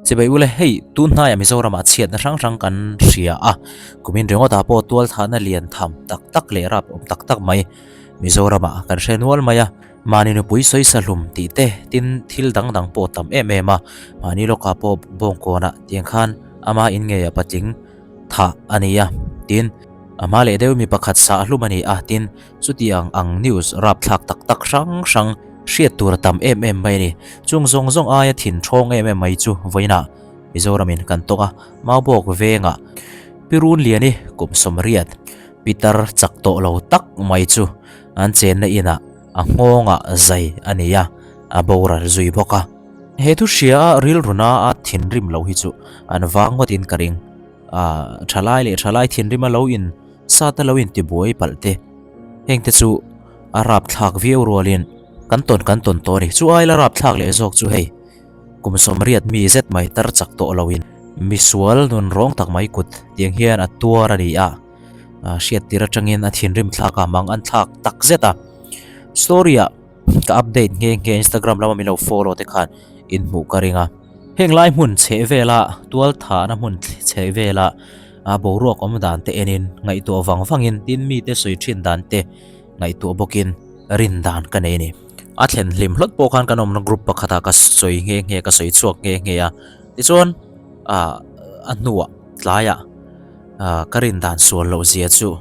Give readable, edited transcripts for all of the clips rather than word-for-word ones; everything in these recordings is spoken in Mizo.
Chibai ule, hei tun hnaiah Mizoramah chhiatna hrang hrang kan hria a, kumin ringawtah pawh tualthahna lian tham tak tak leh rap awm tak tak mai Mizoramah kan hre nual mai a. Mahni nupui sawisa hlum tih te tin thil dang dang pawh tam em em a, mahni lawkah pawh bawngkawnah tiang khan ama in ngeiah patling thah a ni a, tin a hma leh deuh mi pakhat sah hlum a ni a, tin chutiang ang news rapthlak tak tak hrang hrang hriat tur a tam em em mai a ni. Chung zawng zawng aia thin thawng em em mai chu vawiinah Mizoramin kan tawng a, Maubawk vengah Pi Runliani kum sawmriat Pitar chak tawh lo tak mai chu an chenna inah a nghawngah zai a nei a, a boral zui bawk a. He thu hria a rilruna a thinrim lo hi chu an vang ngawtin ka ring. A thalai leh thalai thinrima lo in sat a lo in tibuai palh te, heng te chu a rapthlak viau rualin kan tawn kan tawn tawh a ni. Chu aila rapthlak leh zawk chu hei kum sawmriat mi zet mai tar chak tawh loin misual nun rawng tak mai kut tiang hian a tuar a ni a. Hriat tir atangin a thinrim thlak a, mang an thlak tak zet a. Story ah ka update nghe nghe Instagram lama min lo follow te khan in hmuh ka ring a. Heng lai hmun chheh vela tual thahna hmun chheh vela a boruak awm dan te enin ngaihtuah vang vangin tin mite sawi thin dan te ngaihtuah bawkin rin dan ka nei a ni. A thlen hlim hlawt pawh khan kan awmna group pakhatah ka sawi nghe nghe ka sawi chhuak nghe nghe a. Tichuan ah a hnuah tlaiah. Ah, ka rin dan sual loh zia chu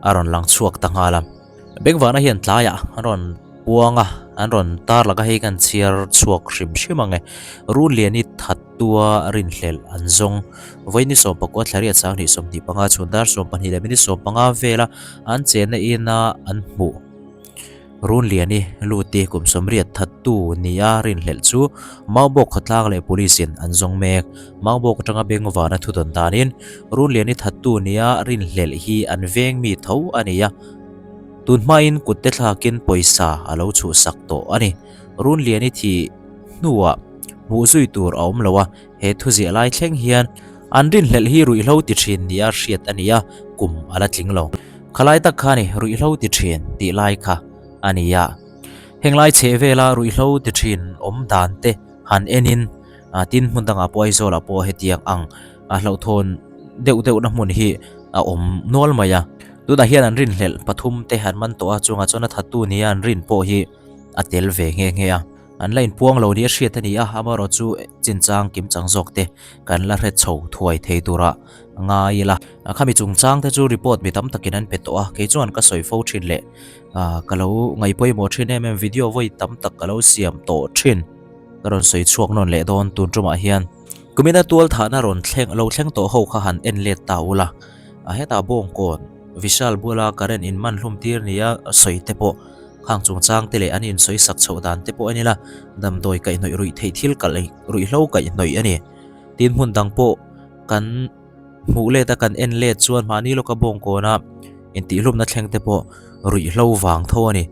a rawn lang chhuak ta nghal a. Bengvana hian tlaiah an rawn puang a, an rawn tar laka hei kan chhiar chhuak hrim hrim ang e. Runliani thattua rinhlelh an zawng. Vawiin ni 19 thlariat sang hnih 25 chhun dar 12 leh minute 15 vela an chenna ina an hmuh. Runliani Luti kum 80 thattu nia rinhlelh chu Maubawk khawtlang leh Police in an zawng mek. Maubawk atanga Bengvana thu dawn danin Runliani thattu nia rinhlelh hi an veng mi tho a ni a, tun hmain kut te thlakin pawisa a lo chhuhsak tawh a ni. Runliani thih hnuah hmuh zui tur a awm lo a, he thuziah lai thleng hian an rinhlelh hi ruihhlo ti thin nia hriat a ni a, kum a la tling lo. Khalai tak kha ni ruihhlo ti thin tih lai kha a ni a. Henglai chheh vela ruihhlo ti thin awm dan te han enin tin hmun dangah pawh Aizawlah pawh hetiang ang a hlauhthawn deuh deuhna hmun hi a awm nual mai a. Tunah hian an rinhlelh pathum te han man tawh a, chungah chuan a thattu nia an rin pawh hi a tel ve nghe nghe a. An la inpuang lo nia hriat a ni a, amaherawh chu chinchang kimchang zawk te kan la hre chho thuai thei tura ngai ila. Khami chungchang te chu report mi tam takin an pe tawh a, kei chuan ka sawi fo thin leh ka lo ngaih pawimawh thin em em video vawi tam tak ka lo siam tawh thin. Ka rawn sawi chhuak nawn leh dawn tun tumah hian. Kumina tual thahna rawn thleng lo thleng tawh ho kha han en let ta ula. Hetah bawngkawn Vishal bula current in man hlum tir nia sawi te pawh Khang chungchang te leh an insawi sak chhoh dan te pawh en ila, damdawi kaihhnawih ruih theih thil kalh ruihhlo kaihhnawih a ni. Tin hmun dang pawh kan hmuh let a kan en let chuan mahni lawka bawngkawna intihhlumna thleng te pawh ruihhlo vang tho a ni.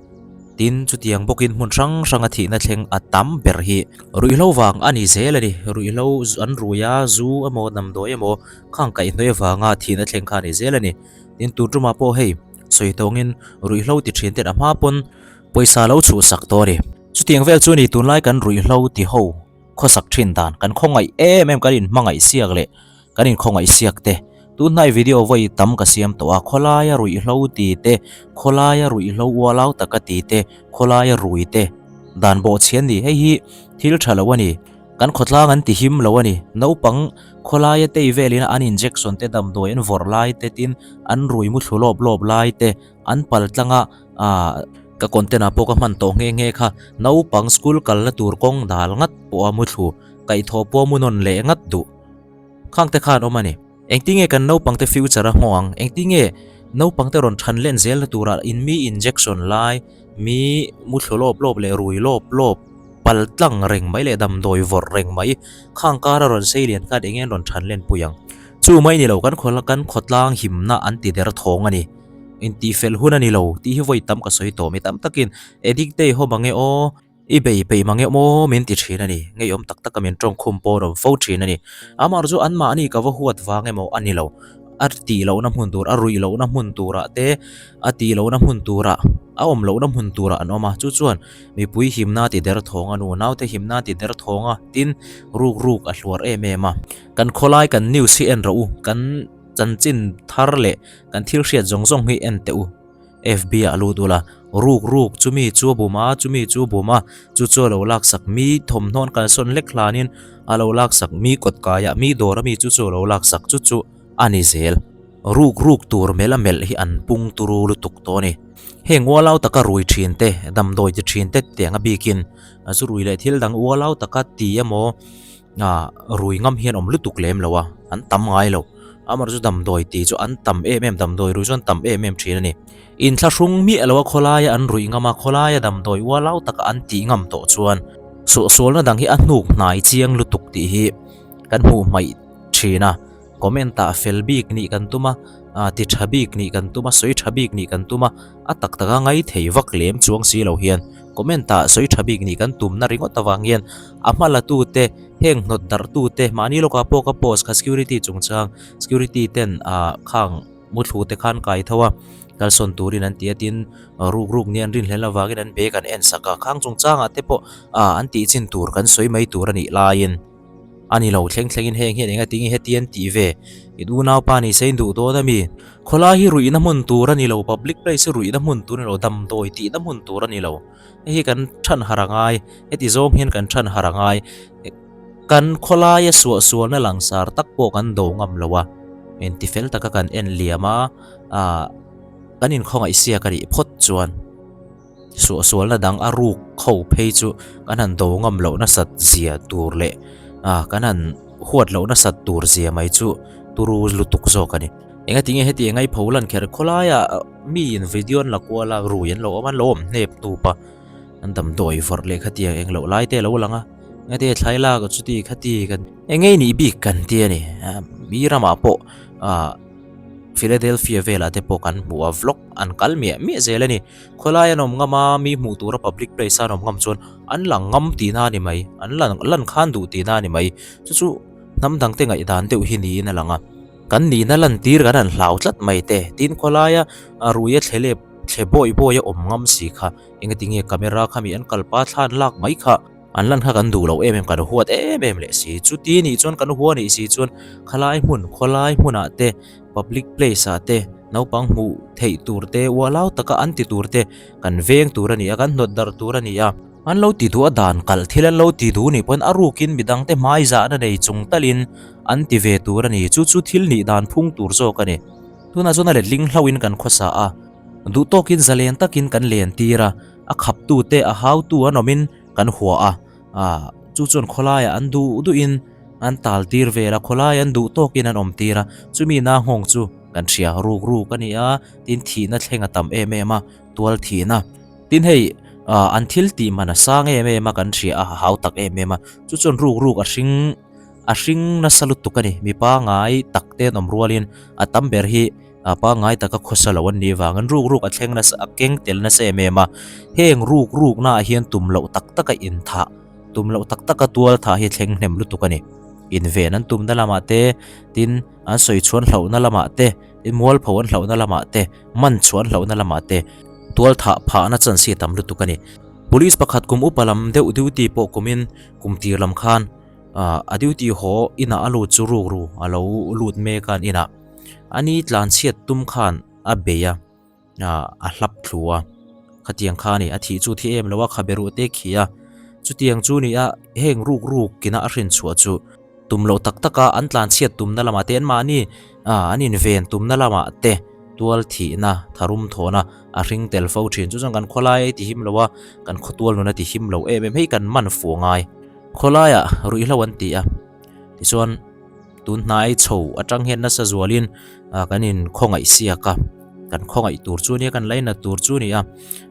Tin chutiang bawkin hmun hrang hranga thihna thleng a tam ber hi ruihhlo vang a ni zel a ni. Ruihhlo an rui a, zu emaw damdawi emaw khang kaihhnawih avanga thihna thleng kha a ni zel a ni. Tin tun tumah pawh hei. Sawi tawngin ruihhlo ti thin ten a hma pawn pawisa lo chhuhsak tawh a ni. Chutiang vel chu ni tunlai kan ruihhlo ti ho khawsak thin dan kan khawngaih em em kan inhmangaih siak leh kan inkhawngaih siak te. Tunhnai video vawi tam ka siam tawh a, khawlaia ruihhlo ti te, khawlaia ruihhlo ualau taka ti te, khawlaia rui te dan bawhchhian ni. Hei hi thil tha lo a ni. Kan khawtlang an ti him lo a ni. Naupang khawlaia tei velin an injection te damdawi an vawrh lai te tin an rui mu thlu lawp lawp lai te an pal tlang a, aah ka content ah pawh ka hman tawh nghe nghe kha. Naupang school kalna tur kawng dal ngat pawh a mu thlu, kaihthawh pawh a mu nawn leh ngat duh. Khang te khan awm a ni. Engtinge kan naupangte future a nghawng ang? Engtinge naupangte rawn than len zelna turah in mi injection lai, mi mu thlu lawp lawp leh rui lawp lawp, pal tlang reng mai leh damdawi vawrh reng mai, khang kara rawn sei lian khan enge an rawn than len pui ang? Chu mai ni lo, kan khaw kan khawtlang himna an ti der thawng a ni. Intihfel hun a ni lo tih hi vawi tam ka sawi tawh mi tam takin addict te i haw mange aw. I bei peih mang em aw min ti thin a ni. Ngeiawm tak taka min tawngkhum pawh a rawn fo thin a ni. Amah chu anmahni ka va huat vang emaw a ni lo. A tih lohna hmun tur, a ruih lohna hmun turah te, a tih lohna hmun turah, a awm lohna hmun turah an awm a. Chu chuan mipui himna a ti der thawng a, nu naute himna a ti der thawng a, tin ruk ruk a hluar em em a. Kan khawlai kan news hi en rawh u, kan chanchin thar leh kan thil hriat zawng zawng hi en teh u. FB ah lut ula, ruk ruk chumi chu a bum a, chumi chu a bum a, chu chu a lo laksak mi thawmhnaw an kalsawn hlek hlanin a lo laksak mi kawt kaiah mi dawr ami chu chu a lo laksak chu chu a ni zel. Ruk ruk tur melh a melh hi an pung turu lutuk tawh a ni. Heng ualau taka rui thin te, damdawi ti thin te tiang a bikin zu rui leh thil dang ualau taka ti emaw Ah, rui ngam hian awm lutuk lem lo a, an tam ngai lo. Amaherawhchu chu damdawi tih chu an tam em em, damdawi rui chu an tam em em thin a ni. Inthlahrung miah lo a khawlaia an ruih ngam a, khawlaia damdawi ualau taka an tih ngam tawh chuan suahsualna dang hi a hnuk hnai chiang lutuk tih hi kan hmuh hmaih thin a. Comment ah fel bik nih kan tum a, ti tha bik nih kan tum a, sawi tha bik nih kan tum a, a tak taka ngai thei vak lem chuang si lo hian comment ah sawi tha bik nih kan tumna ringawt avang hian a hma la tu te, heng hnawt darh tu te, mahni lawkah pawh ka post kha security chungchang, security ten ah khang muthlu te khan kai tho a, kalsawn turin an ti a tin ruk ruk nia an rinhlel avangin an bag an en sak a, khang chungchangah te pawh ah an tih chin tur kan sawi mai tur a nih laiin. A ni lo thleng thlengin heng hian enga tinge heti an tih ve? I unaupa ni se in duh dawn a mi? Khawlai hi ruihna hmun tur a ni lo, public place hi ruihna hmun tur a ni lo, damdawi tihna hmun tur a ni lo. Hei hi kan than harh a ngai, heti zawng hian kan than harh a ngai. Kan khawlaia suahsualna langsar tak pawh kan do ngam lo a, intifel taka kan en liam a, kan inkhawngaih siak a nih phawt chuan. Suahsualna dang a ruk ho phei chu kan han do ngam loh nasat zia tur leh ah kan han huat loh nasat tur zia mai chu turu lutuk zawk a ni. Engatinge heti engai pho lan kher khawlaiah miin video an la kual a, rui an lo awm a, an lo awm hnep hnup a, an damdawi vawrh leh khatiang eng loh lai te a lo lang a, engati thlai lak chuti khati kan engei nih bik kan ti a ni. Mi ramah pawh ah Philadelphia velah te pawh kan hmu a, vlog an kal miah miah zel a ni. Khawlai an awm ngam a, mi hmuh tura public place a an awm ngam chuan an lang ngam tihna a ni mai, an lan lan khan duh tihna a ni mai. Chu chu hnam dangte ngaihdan deuh hi niin a lang a. Kan nihna lantir kan han hlau tlat mai te, tin khawlaia a ruia thle lep thle bawi bawi a awm ngam si kha, engatinge camera kha mi an kalpa thla an lak mai kha. An lan kha kan duh loh em em, kan huat em em leh si. Chuti nih chuan kan hua nih si chuan khalai hmun, khawlai hmunah te, public place ah te, naupang hmuh theih tur te, ualau taka an ti tur te kan veng tur a ni a, kan hnawt darh tur a ni a. An lo ti duh a dan kalh thil an lo ti duh nih pawn a rukin midangte hmaizahna nei chung talin an ti ve tur a ni. Chu chu thil nih dan phung tur zawk a ni. Tunah chuan a letling hlauhin kan khawsa a, duh tawkin zalen takin kan len tir a, a khaptute a hautu an awmin kan hua a, ah chu chuan khawlaiah an duh duhin an tal tir vel a, khawlai an duh tawkin an awm tir a, chumi na nghawng chu kan hria ruk ruk a ni a, tin thihna thleng a tam em em a, tual thihna. Tin hei ah an thil tih man a sang em em a kan hria a, a hau tak em em a, chu chuan ruk ruk a hring a hring nasa lutuk a ni, mi pangai tak te an awm rualin a tam ber hi A pangngai taka khawsa lo an nih vangin ruk ruk a thleng nasa a keng tel nasa em em a, heng ruk ruknaah hian tum loh tak taka inthah, tum loh tak taka tual thah hi thleng hnem lutuk a ni. Inven an tumna lamah te, tin an sawi chhuan hlauhna lamah te, tin mualpho an hlauhna lamah te, man chhuan hlauhna lamah te tual thah phahna chance hi a tam lutuk a ni. Police pakhat kum upa lam deuh duty pawh kumin kum tir lam khan a duty haw inah a lut chu ruk ru a lo lut mek a an inah. Ani tlanchhiat tum khan a bei a, a hlap thlu a, khatiang kha a ni, a thih chu thi em lo a, khabe ruh te khi a, chutiang chu ni a, heng ruk ruk kina a hrin chhuah chu tum loh tak tak a, an tlanchhiat tumna lamah te anmahni an inven tumna lamah te tual thihna tharum thawhna a hring tel fo thin, chu chuan kan khawlai a ti him lo a, kan khawtual nun a ti him lo em em, hei kan man fuh ngai khawlaiah ruihhlo an ti a, tichuan. Tun hnai chho atang hian nasa zualin kan in khawngaih siak a, kan khawngaih tur chu nia, kan lainat tur chu nia,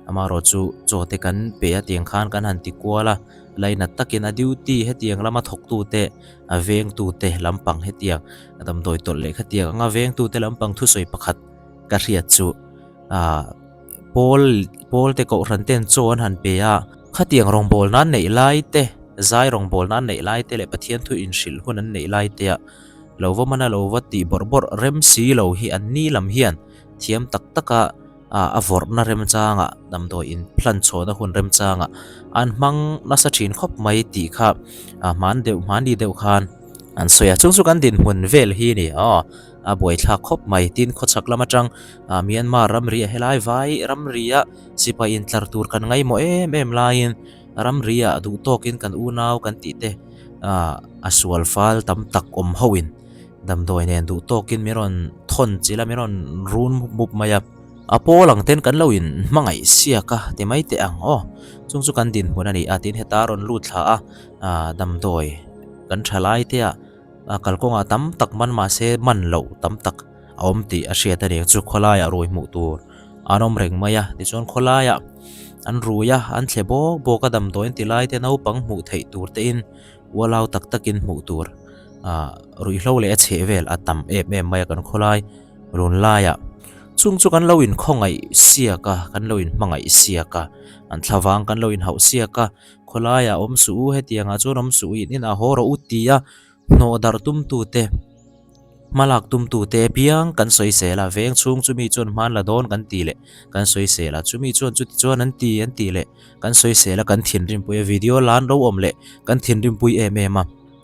amaherawh chu chaw te kan pe a tiang khan kan han ti kual a, lainat takin a duty hetiang lama thawktute a vengtute lampang hetiang a damdawi tawlh leh khatiang anga vengtute lampang thusawi pakhat ka hriat chu ah pawl pawl te kohhran ten chaw an han pe a. Khatiang rawngbâwl nan neih lai te, zai rawngbâwl nan neih lai te leh Pathian thu inhrilh hun an neih lai te ah Lo va man a lo va tih bawrh bawrh rem si lo hi an ni lam hian thiam tak taka a vawrhna remchangah damdawi in hlan chhuahna hun remchangah an hmang nasa thin khawp mai tih kha hman deuh hmani deuh khan an sawi a. Chung chu kan dinhmun vel hi a ni aw a buaithlak khawp mai. Tin khawchhak lam atang Myanmar ramri a helai vai ramri a sipai intlar tur kan ngaihmawh em em laiin ramri ah duh tawkin kan unau kan tih te a sual fal tam tak awm ho in damdawi nen duh tawkin min rawn thawn chilh a min rawn run mup mup mai a a pawl ang ten kan lo in hmangaih siak a ti mai teh ang aw chung chu kan dinhmun a ni a tin heta a rawn lut thla a ah damdawi kan tha lai te ah a kalkawngah tam tak man mahse man loh tam tak a awm tih a hriat a ni chu khawlaiah rui hmuh tur an awm reng mai a tichuan khawlaiah an rui a an thle bawk bawk a damdawi an ti lai te naupang hmuh theih tur te in ualau tak takin hmuh tur ah ruihhlo leh a chheh vel a tam em em mai a kan khawlai run laiah chung chu kan lo inkhawngaih siak a kan lo inhmangaih siak a an thlavang kan lo inhauh siak a khawlaiah awm suh u hetiangah chuan awm suh u in inah haw rawh u ti a hnawh darh tumtute. Hmalak tumtute apiang kan sawisel a, veng chhung chumi chuan hman la dawn kan ti leh kan sawisel a, chumi chuan chuti chuan an ti an ti leh kan sawisel a, kan thinrimpui a, video lan ro awm leh kan thinrimpui em em a,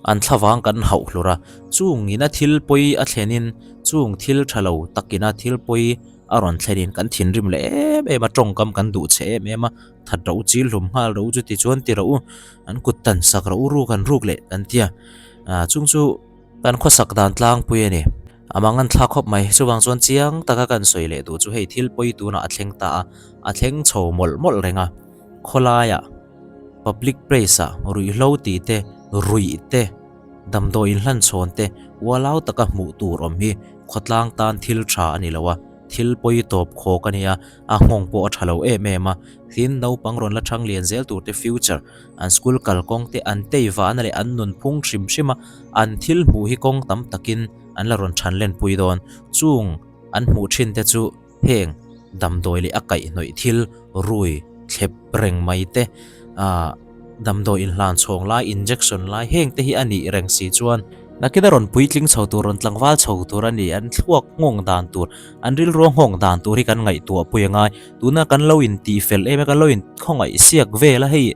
an thlavang kan hauh hlur a, chung ina thil pawi a thlenin chung thil tha lo takina thil pawi a rawn thlenin kan thinrim leh em em a, tawngkam kan duh chhe em em a, that ro chil hlum nghal ro chuti chuan ti ro an kut tan sak ro ruk an ruk leh kan tia, chung chu. Kan khawsak dan tlangpui a ni. A mang an thlak khawp mai. Chuvang chuan chiang taka kan sawi leh duh chu hei thil pawi tunah a thleng ta a, a thleng chho mawlh mawlh reng a. Khawlaiah, public place ah ruihhlo tih te, ruih te, damdawi inhlan chhawn te ualau taka hmuh tur awm hi khawtlang tan thil tha a ni lo a, thil pawi tawp khawk a ni a, a nghawng pawh a tha lo em em a. Tin, naupang rawn la thang lian zel tur te future An school kalkawng te an tei vahna leh an nunphung hrim hrim a, an thil hmuh hi kawng tam takin an la rawn than lenpui dawn. Chung an hmuh thin te chu heng damdawi leh a kaihhnawih thil rui thlep reng mai te, ah damdawi inhlan chhawng lai, injection lai heng te hi a nih reng si chuan nakin a rawn puitling chho tur, rawn tlangval chho tur a ni. An thluak nghawng dan tur, an rilru nghawng dan tur hi kan ngaihtuah pui a ngai. Tuna kan lo intih fel em a, kan lo inkhawngaih siak vel a hei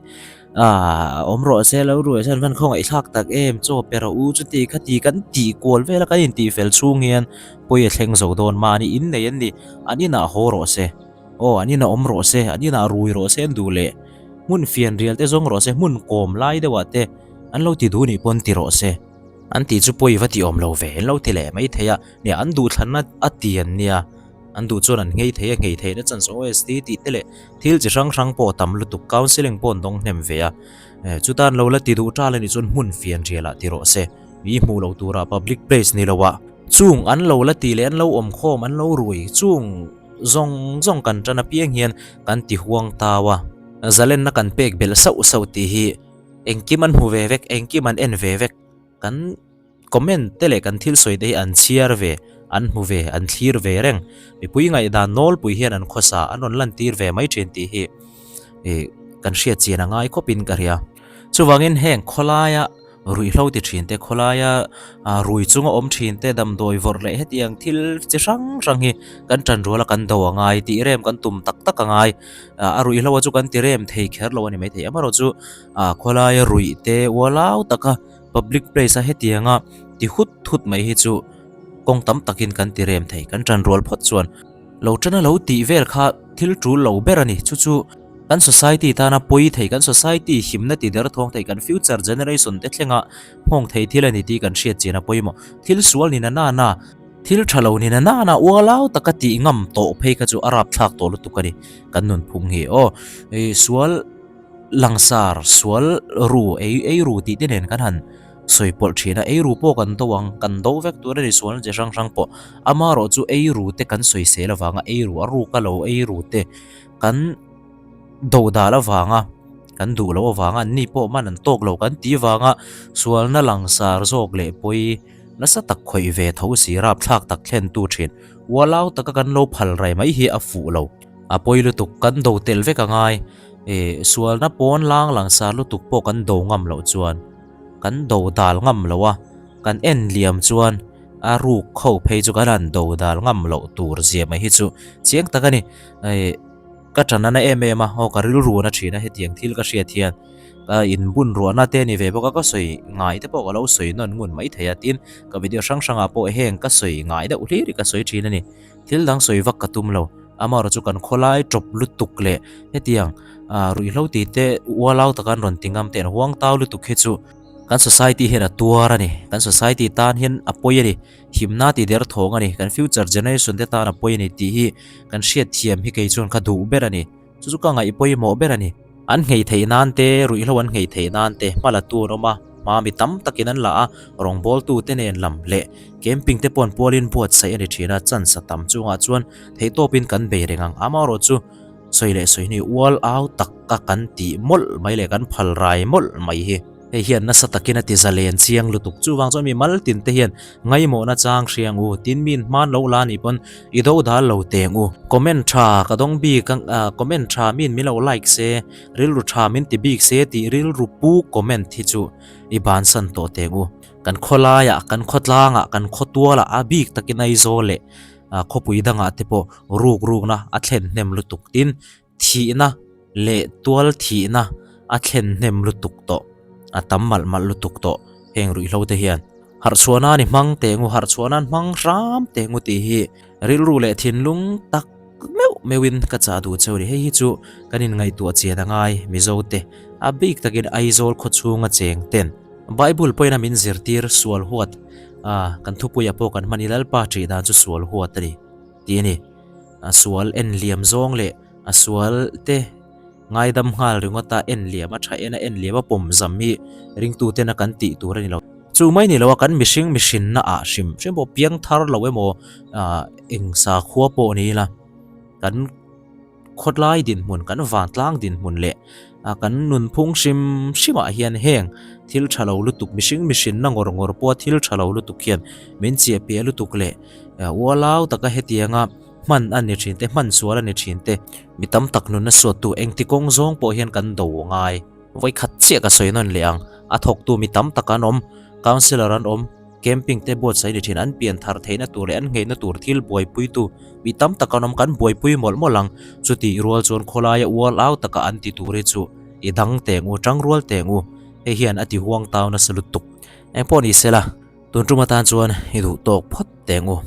ah awm rawh se lo ruai se an van khawngaih thlak tak em chaw pe rawh u chuti khati kan tih kual vel a kan intih fel chhung hian pawi a thleng zo dawn mahni innei an ni an inah haw rawh se aw an inah awm rawh se an inah rui rawh se an duh leh hmun fianrial te zawng rawh se hmun kawm lai deuh ah te an lo ti duh nih pawn ti rawh se an tih chu pawi va ti awm lo ve an lo ti leh maithei a nia an duhthlanna a ti an nia. An duh chuan an nghei thei a, nghei theihna chance OST tih te leh thil chi hrang hrang pawh a tam lutuk, counselling pawh an dawng hnem ve a. Chutan lo la ti duh tal a nih chuan hmun fian rialah ti rawh se, mi hmuh loh turah public place ni lo ah. Chung an lo la ti leh an lo awm khawm, an lo rui chung zawng zawng kan tan apiang hian kan ti huang tau a. Zalenna kan pek belh sauh sauh tih hi engkim an hmu ve vek, engkim an en ve vek. Kan comment te leh kan thil sawi te hi an chhiar ve, an hmu ve, an thlir ve reng. Mipui ngaihdan nawlpui hian an khawsa, an rawn lantir ve mai thin tih hi ih kan hriat chian a ngai khawpin ka hria. Chuvangin heng khawlaia ruihhlo ti thin te, khawlaia rui chunga awm thin te, damdawi vawrh leh hetiang thil chi hrang hrang hi kan tan ruala kan do a ngai, tih rem kan tum tak tak a ngai. A ruihhlo chu kan ti rem thei kher lo a ni maithei. Amaherawhchu khawlaia ruih te ualau taka Public place a hetianga ti hut hut mai hi chu kawng tam takin kan ti rem thei, kan tan rual phawt chuan lo tana lo tih vel kha thil tul lo ber a ni. Chu chu kan society tana pawi thei, kan society himna ti der thawng thei, kan future generation te thlenga nghawng thei thil a ni tih kan hriat chian a pawimawh. Thil sual ni na nana, thil tha lo ni na nana ualau taka tih ngam tawh phei kha chu a rapthlak tawh lutuk a ni kan nunphung hi. Aw, sual. Langsar, sual ru, ei ei ru tih te nen kan han sawi pawlh thin a, ei ru pawh kan do ang, kan do vek tur a ni sualna chi hrang hrang pawh. Amaherawh chu ei ru te kan sawi sel avanga ei ru a ruka lo ei ru te kan do dal avanga kan duh loh avanga an ni pawh man an tawk lo kan tih avanga sualna langsar zawk leh pawi nasa tak khawih ve tho si rapthlak tak thlentu thin ualau taka kan lo phal rai mai hi a fuh lo. A pawi lutuk, kan do tel vek a ngai. Ih, sualna pawn lang langsar lutuk pawh kan do ngam loh chuan, kan do dal ngam lo a, kan en liam chuan. A ruk ho phei chu kan han do dal ngam loh tur zia mai hi chu chiang tak a ni. Ka tan a na em em a, aw ka rilru na thin a hetiang thil ka hriat hian ka inbun ruahna te a ni ve bawk a, ka sawi ngai te pawh ka lo sawi nawn ngun mai thei a, tin ka video hrang hrangah pawh heng ka sawi ngai deuh hlir hi ka sawi thin a ni. Thil dang sawi vak ka tum lo, amaherawh chu kan khawlai tawp lutuk leh hetiang ruihhlo tih te ualau taka an rawn ti ngam te an huang tau lutuk hi chu kan society hian a tuar a ni, kan society tan hian a pawi a ni. Himna ti der thawng a ni, kan future generation te tan a pawi a ni tih hi kan hriat thiam hi kei chuan ka duh ber a ni. Chu chu ka ngaih pawimawh ber a ni. An nghei theih nan te, ruihhlo an nghei theih nan te hma la tu an awm a, hma mi tam takin an la a, rawngbawltu te nen lam leh camping te pawh an pualin buatsaih a ni thin a, chance a tam chungah chuan theihtawpin kan bei reng ang. Amaherawh chu sawi leh sawi hnu ual au tak ka kan tih mawlh mai leh kan phal rai mawlh mai hi. Hei hian nasa takin a ti zalen chiang lutuk. Chuvang chuan mi mal tin te hian ngaimawhna chang hriang u, tin min hman lo la nih pawn i do dal lo teng u. Comment tha ka dawng bik a, comment tha min min lo like se, rilru tha min ti bik se tih rilru pu comment hi chu i bansan tawh teng u. Kan khawlaiah, kan khawtlangah, kan khawtualah a bik takin Aizawl leh khawpui dangah te pawh ruk rukna a thlen hnem lutuk. Tin, Thihna leh tual thihna a thlen hnem lutuk tawh, a tam malh malh lutuk tawh heng ruihhlo te hian. Harhchhuah nan i hmang teh ngu, harhchhuah nan hmang hram teh ngu tih hi rilru leh thinlung tak meuh meuhin ka chah duh cheu a ni. Hei hi chu kan inngaihtuah chian a ngai Mizo te, a bik takin Aizawl khawchhunga cheng ten Bible pawhin a min zirtir sual huat a, kan thupuiah pawh kan hman i Lalpa ṭih dan chu sual huat a ni. Tih a ni. A sual en liam zawng leh a sual te ngaidam nghal ringawt a en liam a tha en a en liam a pawm zam hi ringtu tena kan tih tur a ni lo. Chu mai ni lo a kan mihring mihrinna ah hrim hrim pawh piang thar lo emaw ah eng sakhua pawh ni ila kan Khawtlai dinhmun, kan vantlang dinhmun leh kan nunphung hrim hrimah hian heng thil tha lo lutuk, mihring mihrinna ngawr ngawr pawha thil tha lo lutuk hian min chiah piah lutuk leh ualau taka hetianga hman a ni thin te, hman sual a ni thin te, mi tam tak nunna suattu engti kawng zawng pawh hian kan do ngai. Vawikhat chiah ka sawi nawn leh ang, a thawktu mi tam tak an awm, councillor an awm, Camping te buatsaih ni thin an pian thar theihna tur leh an ngheihna tur thil buaipuitu mi tam tak an awm kan buaipui mawlh mawlh ang. Chutih rual chuan khawlaia ual au taka an ti tur hi chu i dang teng u, tang rual teng u, hei hian a ti huang tau nasa lutuk. Engpawh ni sela, tun tum atan chuan i duh tawk phawt teng u.